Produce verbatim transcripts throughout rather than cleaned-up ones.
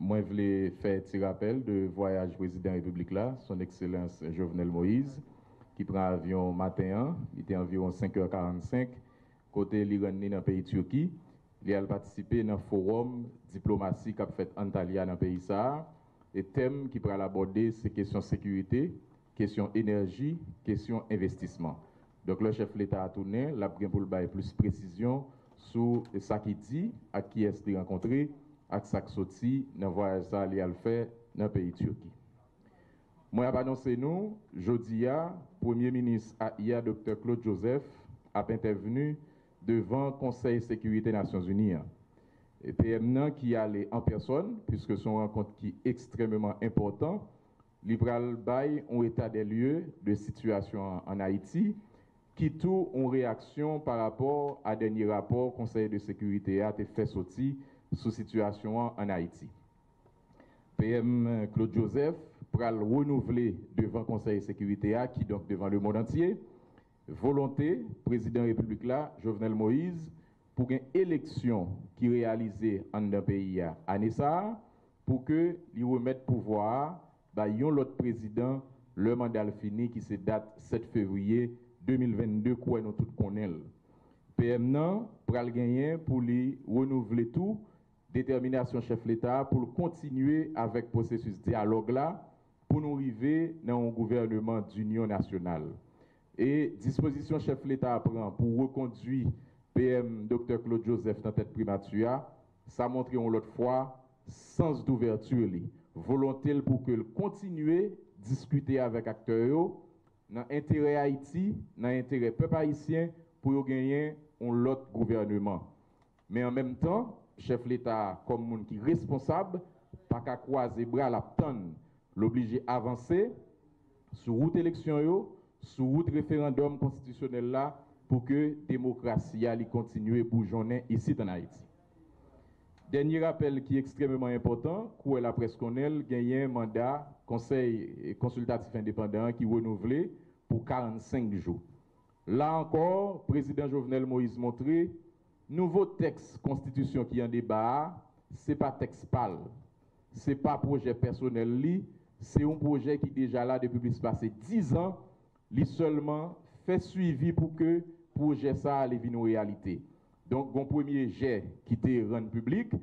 Mwen vle fè ti rapèl de vwayaj Prezidan Repiblik la, Son Ekselans Jovenel Moïse, ki pran avyon maten an, li te anviwon senk è karannsenk, kote li rann li nan peyi Tiki. Li al patisipe nan fowòm diplomasi k ap fèt Antalya nan peyi sa a, e tèm ki pral abòde se kesyon sekirite, kesyon enèji, kesyon envestisman. Donk, lè chèf leta a tounen, l ap gen pou l bay plis presizyon sou sa ki di ak kiyès li rankontre ak sa k soti nan vwayaj sa a li al fè nan peyi Tiki. Mwen ap anonse nou, jodi a, Premye Minis a i a, Doktè Claude Joseph, ap entèvni devan Konsèy Sekirite Nasyonzini an. E P M nan ki ale an pèsòn, piske se yon rankont ki ekstrèmeman enpòtan, li pral bay yon eta dè lye de sitiyasyon an ann Ayiti, ki tou yon reyaksyon pa rapò a dènye rapò Konsèy de Sekirite a te fè soti sou sitiyasyon an ann Ayiti. P M Claude Joseph pral renouvle devan Konsèy Sekirite a, kidonk devan lemonn antye, volonte Prezidan Repiblik la, Jovenel Moïse, pou gen eleksyon ki reyalize anndan peyi a ane sa a, pou ke li remèt pouvwa a bay yon lòt prezidan lè manda l fini, ki se dat sèt fevriye de mil vennde, kwè nou tout konnen l. P M nan pral genyen pou li renouvle tou detèminasyon chèf leta a pou l kontinye avèk pwosesis dyalòg la pou nou rive nan yon gouvèneman dinyon nasyonal. E dispozisyon chèf leta a pran pou rekondui P M Doktè Claude Joseph nan tèt primati a, sa montre yon lòt fwa sans douvèti li, volonte l pou ke l kontinye diskite avèk aktè yo nan enterè Ayiti, nan enterè pèp ayisyen, pou yo genyen yon lòt gouvèneman. Men an menm tan, chèf leta a, kòm moun ki responsab, pa ka kwaze bra l ap tann. L oblije avanse sou wout eleksyon yo, sou wout referandòm konstitisyonèl la, pou ke demokrasi a li kontinye boujonnen isit ann Ayiti. Dènye rapèl ki ekstrèmeman enpòtan, kouwè laprès konnen l, genyen manda Konsèy Konsiltatif Endepandan an ki renouvle pou karannsenk jou. La ankò, Prezidan Jovenel Moïse montre nouvo tèks konstitisyon ki an deba a, se pa tèks pa l, se pa pwojè pèsonèl li, se yon pwojè ki deja la depi plis pase dizan, li sèlman fè swivi pou ke pwojè sa a ale vin yon reyalite. Donk, gen yon premye jè ki te rann piblik,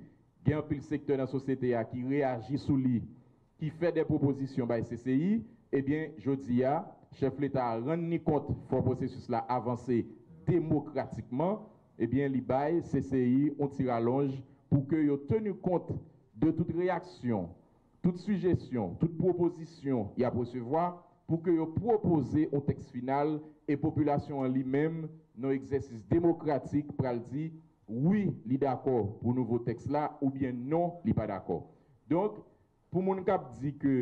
gen anpil sektè nan sosyete a ki reyaji sou li, ki fè de pwopozisyon bay C C I, ebyen, jodi a, chèf leta a rann ni kont fò pwosesis la avanse demokratikman, ebyen, li bay C C I yon ti ralonj pou ke yo teni kont de tout reyaksyon, tout sijesyon, tout pwopozisyon y ap resevwa, pou ke yo pwopoze yon tèks final e popilasyon an li menm, nan egzèsis demokratik, pral di wi, li dakò pou nouvo tèks la, oubyen non, li pa dakò. Donk, pou moun k ap di ke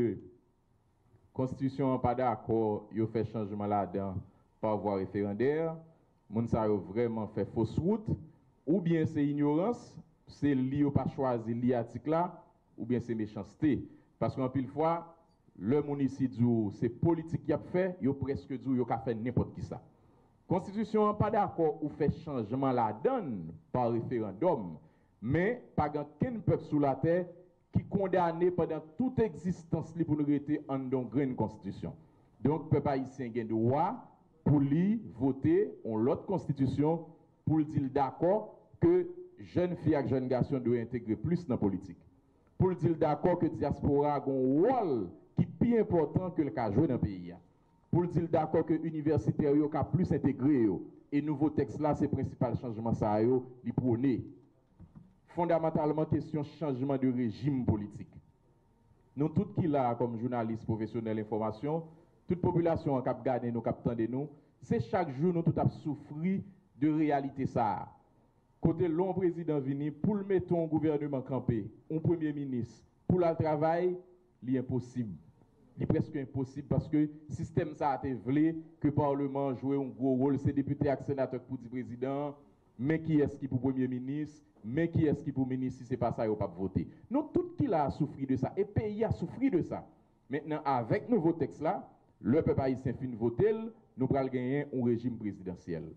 konstitisyon an pa dakò, yo fè chanjman ladan pa vwa referandè, moun sa yo vrèman fè fos wout, oubyen se inyorans, se li yo pa chwazi li atik la, oubyen se mechanste. Paske anpil fwa, lè moun isit di w se politik y ap fè, yo prèske di w yo ka fè nenpòt kisa. Konstitisyon an pa dakò ou fè chanjman ladan l pa referandòm, men pa gen kenn pèp sou latè ki kondane pandan tout egzistans li pou n rete anndan yon grenn konstitisyon. Donk, pèp ayisyen gen dwa pou li vote yon lòt konstitisyon pou l di l dakò ke jèn fi ak jèn gason dwe entegre plis nan politik. Pou l di l dakò ke dyaspora a gen yon wòl ki pi enpòtan ke l ka jwe nan peyi a. Pou l di l dakò ke inivèsitè yo ka plis entegre yo. E nouvo tèks la, se prensipal chanjman sa yo li pwone. Fondamantalman, kesyon chanjman de rejim politik. Nou tout ki la a kòm jounalis pwofesyonèl enfòmasyon, tout popilasyon an k ap gade nou, k ap tande nou, se chak jou nou tout ap soufri de reyalite sa a. Kote lè yon prezidan vini, pou l mete yon gouvèneman kanpe, yon premye minis, pou l al travay, li enposib. Li prèske enposib paske sistèm sa a te vle ke palman an jwe yon gwo wòl. Se depite ak senatè k pou di prezidan an, men kiyès ki pou premye minis, men kiyès ki pou minis, si se pa sa yo p ap vote. Nou tout ki la a soufri de sa, e peyi a soufri de sa. Mentnan, avèk nouvo tèks la, lè pèp ayisyen fin vote l, nou pral genyen yon rejim prezidansyèl.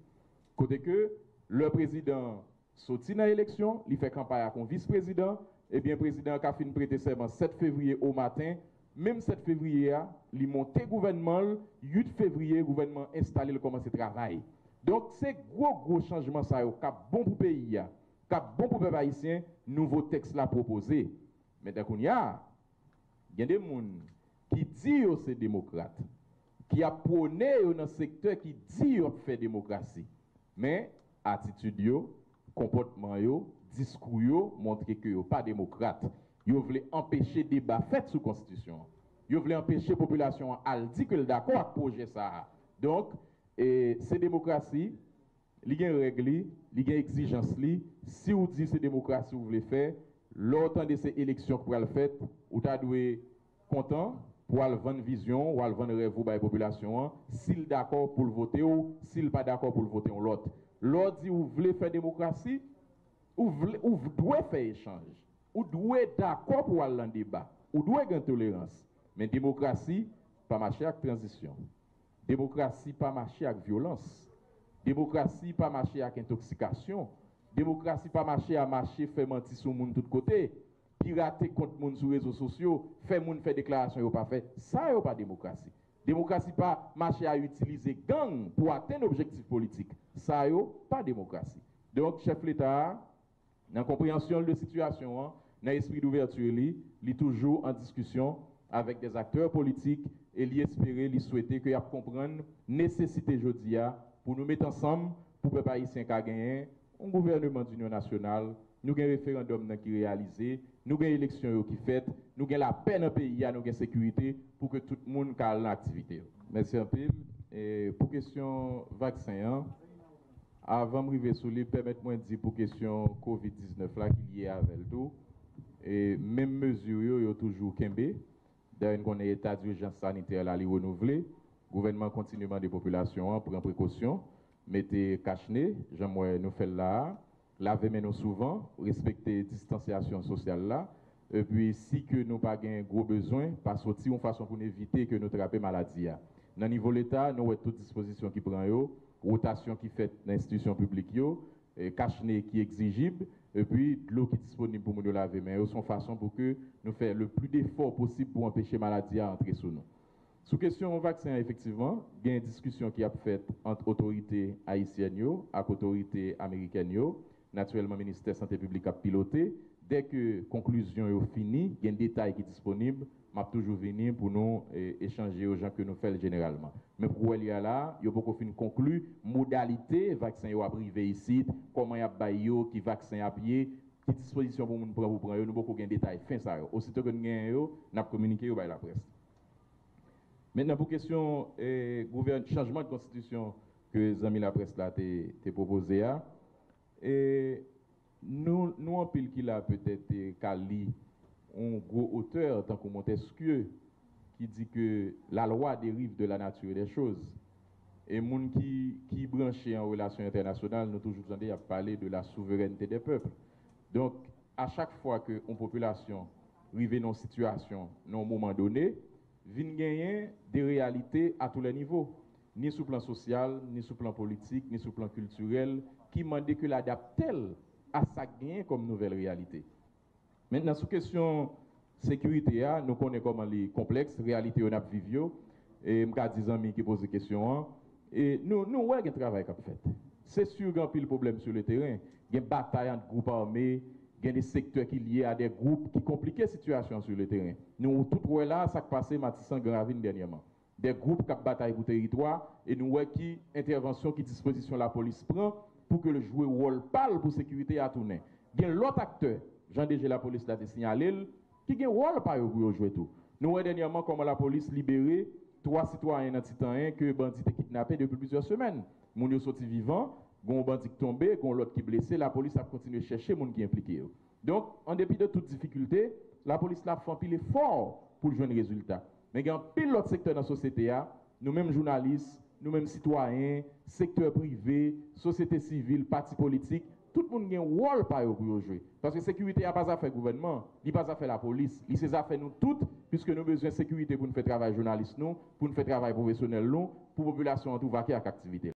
Kote ke, lè prezidan an soti nan eleksyon, li fè kanpay ak yon vis prezidan, Ebyen, prezidan an ka fin prete sèman sèt fevriye o maten. Menm sèt fevriye a, li monte gouvènman l, uit fevriye, gouvènman enstale, l kòmanse travay. Donk, se gwo, gwo chanjman sa yo k ap bon pou peyi a, k ap bon pou pèp ayisyen, nouvo tèks la pwopoze. Men, kounye a, gen de moun ki di yo se demokrat, ki ap pwone yo nan sektè ki di yo ap fè demokrasi. Men, atitid yo, konpòtman yo, diskou yo montre ke yo pa demokrat. Yo vle anpeche deba fèt sou konstitisyon an. Yo vle anpeche popilasyon an al di ke l dakò ak pwojè sa a. Donk, e, se demokrasi, li gen règ li, li gen egzijans li. Si w di se demokrasi w vle fè, lè w tande se eleksyon k pral fèt, ou ta dwe kontan pou w al vann vizyon w, w al vann rèv ou bay popilasyon an, si l dakò pou l vote w, si l pa dakò pou l vote yon lòt. Lè w di ou vle fè demokrasi, ou vle, ou dwe fè echanj. Ou dwe dakò pou w al nan deba. Ou dwe gen tolerans. Men demokrasi pa mache ak tranzisyon. Demokrasi pa mache ak vyolans. Demokrasi pa mache ak entoksikasyon. Demokrasi pa mache a mache fè manti sou moun tout kote, pirate kont moun sou rezo sosyo, fè moun fè deklarasyon yo pa fè. Sa yo pa demokrasi. Demokrasi pa mache a itilize gang pou atenn objektif politik. Sa yo pa demokrasi. Donk, chèf Leta a, nan konpreyansyon l de sitiyasyon an, nan espri douvèti li, li toujou an diskisyon avèk dè aktè politik e li espere, li swete ke y ap konprann nesesite jodi a pou nou met ansanm pou pèp ayisyen ka genyen yon gouvèneman dinyon nasyonal, nou gen referandòm nan ki reyalize, nou gen eleksyon yo ki fèt, nou gen lapè nan peyi a, nou gen sekirite pou ke tout moun ka al nan aktivite yo. Mèsi anpil. E pou kesyon vaksen an, avan m rive sou li, pèmèt mwen di pou kesyon kovid diznèf la ki lye avè l tou, e menm mezi yo, yo toujou kenbe. Dayè, n konnen eta dijans sanitè la, li renouvle. Gouvènman an kontinye mande popilasyon an pran prekosyon, mete kach ne, jan m wè nou fè l la a, lave men nou souvan, respekte distansyasyon sosyal la, epi si ke nou pa gen gwo bezwen, pa soti yon fason pou n evite ke nou trape maladi a. Nan nivo Leta, nou wè tout dispozisyon ki pran yo, wotasyon ki fèt nan enstitisyon piblik yo, e, kach ne ki egzijib, epi dlo ki disponib pou moun yo lave men yo, se yon fason pou ke nou fè le pli defò posib pou anpeche maladi a antre sou nou. Sou kesyon vaksen an, efektivman, gen diskisyon ki ap fèt ant otorite ayisyèn yo ak otorite amerikèn yo. Natirèlman, ministè sante piblik ap pilote. Dèke konklizyon yo fini, gen detay ki disponib, m ap toujou vini pou nou, e, echanje yo jan ke nou fè l jeneralman. Men pou wè li a la, yo poko fin konkli modalite vaksen yo ap rive isit, kòman y ap bay yo, ki vaksen ap ye, ki dispozisyon pou moun pran pou pran yo, nou poko gen detay fen sa yo. Osito ke n genyen yo, n ap kominike yo bay laprès. Mentnan, pou kesyon, e, gouvèn-, chanjman de konstitisyon ke zanmi laprès la te, te pwopoze a, e, nou, nou anpil ki la petèt, e, ka li yon gwo otè tankou Montesquieu ki di ke la loi dérive de la nature des choses. E moun ki, ki branche an relasyon entènasyonal, nou toujou tande y ap pale de la souveraineté des peuples. Donk, a chak fwa ke yon popilasyon rive nan yon sitiyasyon, nan yon moman done, vin genyen de reyalite à tous les niveaux, ni sou plan sosyal, ni sou plan politik, ni sou plan kiltirèl, ki mande ke l adapte l a sa k genyen kòm nouvèl reyalite. Mentnan, sou kesyon sekirite a, nou konnen kòman li konplèks, reyalite yo n ap viv yo. E m ka di zanmi ki poze kesyon an, e nou, nou wè gen travay k ap fèt. Se si gen anpil pwoblèm sur le terrain, gen batay ant gwoup ame, gen de sektè ki lye a de gwoup ki konplike sitiyasyon an sur le terrain. Nou tout wè la sa k pase Matisan, Gran Ravin dènyèman. De gwoup k ap batay pou teritwa, e nou wè ki entèvansyon, ki dispozisyon lapolis pran pou ke l jwe wòl pa l pou sekirite a tounen. Gen lòt aktè, jan DG lapolis la te siyale l, ki gen wòl pa yo pou yo jwe tou. Nou wè dènyèman kòman lapolis libere twa sitwayen nan Ti Tanyen ke bandi te kidnape depi plizyè semèn. Moun yo soti vivan, gen yon bandi k tonbe, gen yon lòt ki blese, lapolis ap kontinye chèche moun ki enplike yo. Donk, an depi de tout difikilte, lapolis la ap fè anpil efò pou l jwenn rezilta. Men gen anpil lòt sektè nan sosyete a, nou menm jounalis, nou menm sitwayen, sektè prive, sosyete sivil, pati politik, tout moun gen wòl pa yo pou yo jwe. Paske sekirite a pa zafè gouvènman, li pa zafè lapolis, li se zafè nou tout, piske nou bezwen sekirite pou n fè travay jounalis nou, pou n fè travay pwofesyonèl nou, pou popilasyon an tou vake ak aktivite l.